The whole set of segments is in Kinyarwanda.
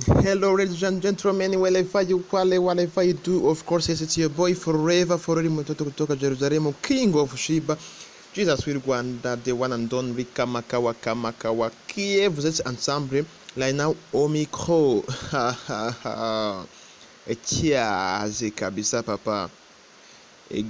Hello, ladies and gentlemen, wherever you are, whatever you do, of course, yes, it's your boy forever, forever, mtoto kutoka Jerusalem, King of Sheba, Jesus w'i Rwanda, the one and only Kamakawa Kamakawa, Kiev, vous êtes ensemble, right now, au micro. Cyaze kabisa papa.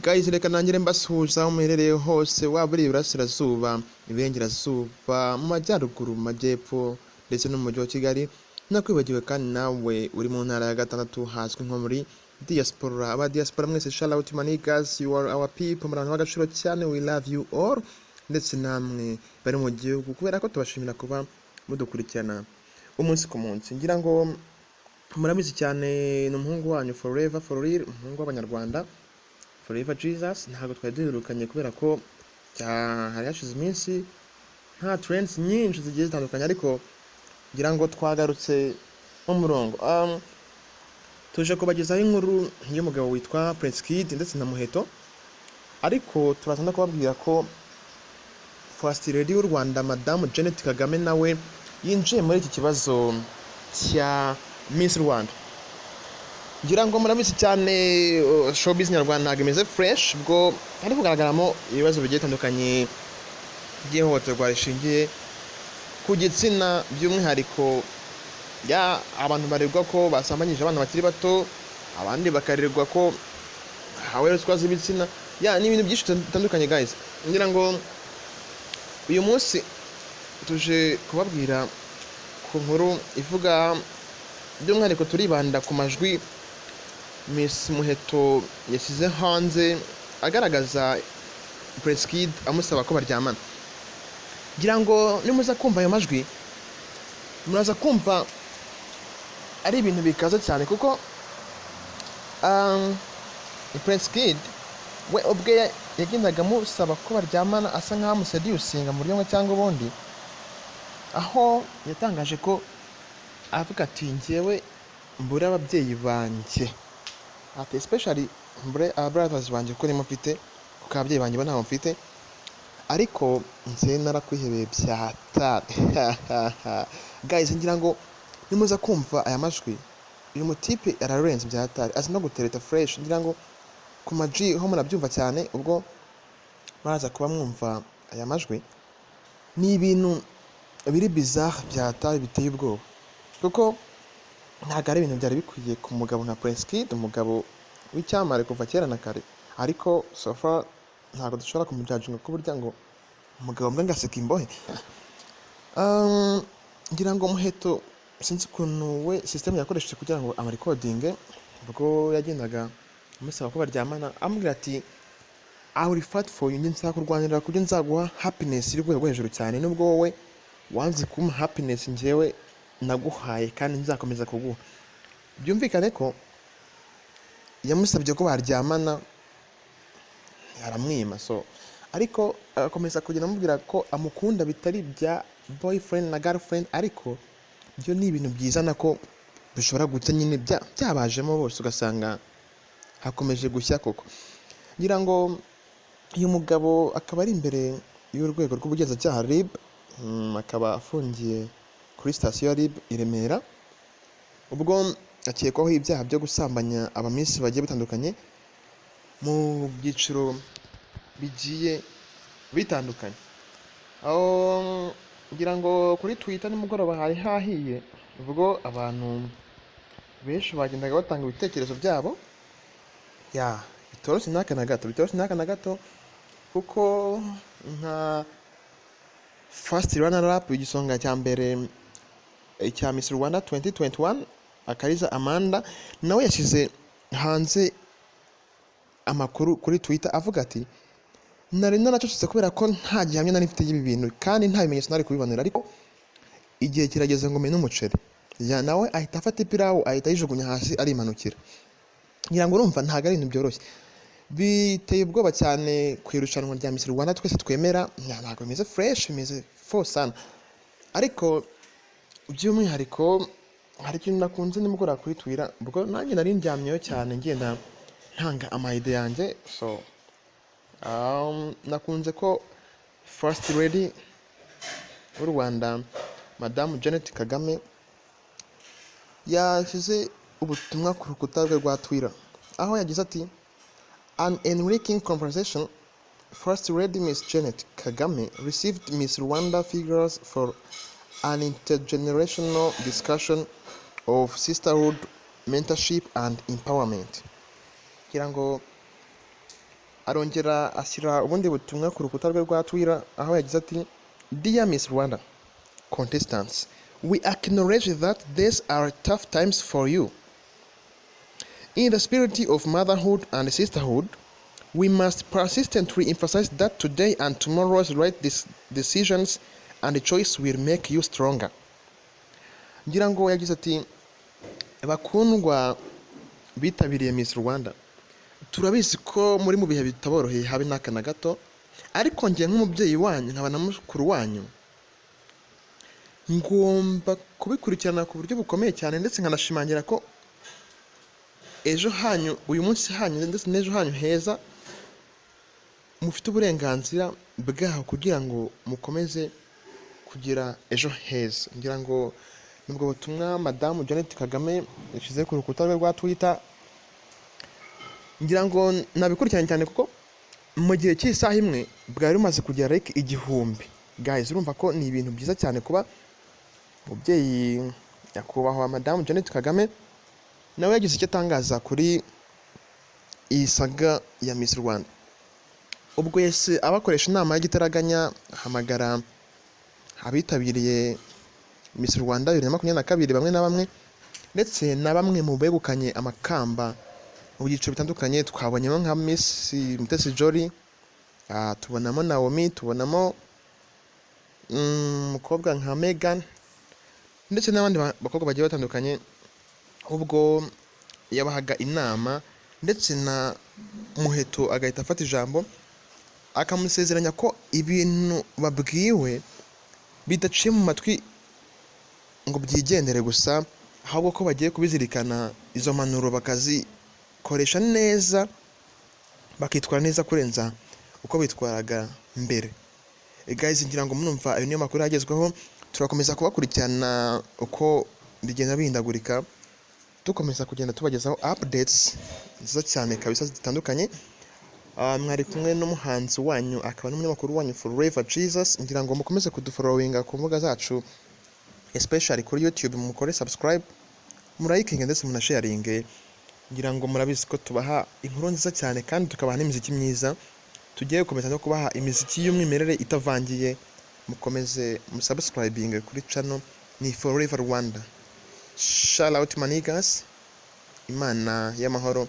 Guys, reka nangire mbasuhuza aho muherereye hose, waba uri iburasirazuba, iburengerazuba, mu majyaruguru, mu majyepfo ndetse no mu mujyi wa Kigali. Nakwibagiwe kandi nawe uri mu ntara ya gatandatu hazwi nko muri diaspora. Aba diaspora mwese, shout out my niggas, you are our people, muri abantu b'agaciro cyane, we love you all. Ndetse namwe bari mu gihugu, kubera ko tubashimira kuba mudukurikirana umunsi ku munsi. Ngira ngo murabizi cyane, ni umuhungu wanyu forever, for real, umuhungu w'Abanyarwanda, forever Jesus. Ntabwo twari duherukanye kubera ko hari hashize iminsi nta trends nyinshi zigiye zitandukanye, ariko ngira ngo twagarutse mu murongo. Tuje kubagezaho inkuru y'umugabo witwa Prince Kid ndetse na Muheto, ariko turaza no kubabwira ko First Lady w'u Rwanda, Madamu Janet Kagame, nawe yinjiye muri iki kibazo cya Miss Rwanda. Ngira ngo murabizi cyane, showbiz nyarwanda ntabwo imeze fresh, ubwo hari kugaragaramo ibibazo bigiye bitandukanye by'ihohoterwa rishingiye ku gitsina, by'umwihariko ya abantu baregwa ko basambanyije abana bakiri bato, abandi bakarerwa ko hawe ruswa z'ibitsina, ya ni ibintu byinshi bitandukanye. Guys, ngira ngo uyu munsi tuje kubabwira ku nkuru ivuga, by'umwihariko turibanda ku majwi Miss Muheto yashyize hanze agaragaza Prince Kid amusaba ko baryamana. Ngira ngo nimuza kumva ayo majwi, muraza kumva ari ibintu bikaze cyane, kuko Prince Kid we ubwe yagendaga amusaba ko baryamana, asa nkaho amuseducinga mu buryo bumwe cyangwa ubundi, aho yatangaje ko avuga ati: "Njyewe mbure ababyeyi banjye," ati "especially mbure aba brothers banjye kuko nimo mfite, kuko ababyeyi banjye bo ntabwo mfite, ariko nze narakwihebeye byatari." Guys, ngira ngo nimuza kumva aya majwi, uyu mutipe ararenze byatari, azi no gutereta fresh. Ngira ngo ku maji ho murabyumva cyane ubwo muraza kuba mwumva aya majwi. Ni ibintu biri bizarre byatari, biteye ubwoba, kuko ntabwo ari ibintu byari bikwiye ku mugabo nka Prince Kid, umugabo w'icyamamare kuva kera na kare. Ariko so far ntabwo dushobora kumujudginga, ko burya ngo umugabo mbwa ngaseka imbohe. Ngira ngo Muheto sinzi ukuntu we system yakoresheje kugira ngo amarecordinge ubwo yagendaga amusaba ko baryamana, amubwira ati: "I will fight for you, njye nzakurwanirira ku buryo nzaguha happiness iri ku rwego rwo hejuru cyane, nubwo wowe wanze kumpa happiness, njyewe naguhaye kandi nzakomeza kuguha." Byumvikane ko yamusabye ko baryamana aramwima, so ariko agakomeza kugenda amubwira ko amukunda bitari ibya boyfriend na girlfriend, ariko byo ni ibintu byiza nako bishobora guca nyine byabajemo bose, ugasanga hakomeje gushya koko. Ngira ngo uyu mugabo akaba ari imbere y'urwego rw'ubugenzacyaha RIB, akaba afungiye kuri sitasiyo ya RIB i Remera, ubwo akekwaho ibyaha byo gusambanya abamiss bagiye batandukanye mu byiciro bigiye bitandukanye. Aho ngira ngo kuri Twitter nimugoroba hari hahiye, ubwo abantu benshi bagendaga batanga ibitekerezo byabo. Ya bitoroshye n'aka na gato, bitoroshye n'aka na gato, kuko nka first runner up, igisonga cya mbere cya Miss Rwanda 2021, Akariza Amanda, nawe yashyize hanze amakuru kuri Twitter avuga ati: "Nari naracecetse kubera ko nta gihamya nari mfite y'ibi bintu kandi nta bimenyetso nari kubibonera, ariko igihe kirageze ngo mene umuceri." Ya nawe ahita afata ipirawu ahita ayijugunya hasi arimanukira. Ngira ngo urumva ntabwo ari ibintu byoroshye, biteye ubwoba cyane ku irushanwa rya Miss Rwanda twese twemera. Ntabwo bimeze fresh, bimeze fo sana. Ariko by'umwihariko hari ikintu nakunze nimugoroba kuri Twitter, ubwo nanjye nari ndyamyeho cyane ngenda ntanga ama idea yanjye. So nakunze ko First Lady w'u Rwanda, Madamu Janet Kagame, Yashyize ubutumwa ku rukuta rwe rwa Twitter, aho yagize ati: "An enriching conversation. First Lady Miss Janet Kagame received Miss Rwanda figures for an intergenerational discussion of sisterhood, mentorship and empowerment." Kugira ngo arongera ashyira ubundi butumwa ku rukuta rwe rwa Twitter, aho yagize ati: "Dear Miss Rwanda contestants, we acknowledge that these are tough times for you. In the spirit of motherhood and sisterhood, we must persistently emphasize that today and tomorrow's right decisions and choice will make you stronger." Ngira ngo yagize ati: "Bakundwa bitabiriye Miss Rwanda, turabizi ko muri mu bihe bitaboroheye habe n'aka na gato, ariko njye nk'umubyeyi wanyu nkaba na mukuru wanyu ngomba kubikurikirana ku buryo bukomeye cyane, ndetse nkanashimangira ko ejo hanyu, uyu munsi hanyu ndetse n'ejo hanyu heza mufite uburenganzira bwaho kugira ngo mukomeze kugira ejo heza." Ngira ngo nubwo butumwa Madamu Janet Kagame yashyize ku rukuta rwe rwa Twitter. Ngira ngo nabikurikiranye cyane, kuko mu gihe cy'isaha imwe bwari bumaze kugera like 1000. Guys, urumva ko ni ibintu byiza cyane kuba umubyeyi Nyakubahwa Madamu Janet Kagame nawe yagize icyo atangaza kuri iyi saga ya Miss Rwanda. Ubwo yese abakoresha inama y'igitaraganya, ahamagara abitabiriye Miss Rwanda 2022 bamwe na bamwe, ndetse na bamwe mu begukanye amakamba mu byiciro bitandukanye. Twabonyemo nka Miss Mutesi Jolly, tubonamo Naomi, tubonamo umukobwa nka Megan, ndetse n'abandi bakobwa bagiye batandukanye. Ubwo yabahaga inama, ndetse na Muheto agahita afata ijambo, akamusezeranya ko ibintu babwiwe bidaciye mu matwi ngo byigendere gusa, ahubwo ko bagiye kubizirikana, izo mpanuro bakazikoresha neza, bakitwara neza kurenza uko bitwaraga mbere. Guys, ngira ngo murumva ayo niyo makuru agezweho. Turakomeza kubakurikirana uko bigenda bihindagurika, dukomeza kugenda tubagezaho updates nziza cyane kabisa zitandukanye. Mwari kumwe n'umuhanzi wanyu akaba n'umunyamakuru wanyu Forever Jesus. Ngira ngo mukomeze kudufollowinga ku mbuga zacu, especially kuri YouTube, mukore subscribe, murayikinge ndetse munasharinge. Ngira ngo murabizi ko tubaha inkuru nziza cyane kandi tukabaha n'imiziki myiza. Tugiye gukomeza no kubaha imiziki y'umwimerere itavangiye. Mukomeze musubscribing kuri channel, ni Forever Rwanda. Shout out my niggas, Imana y'amahoro.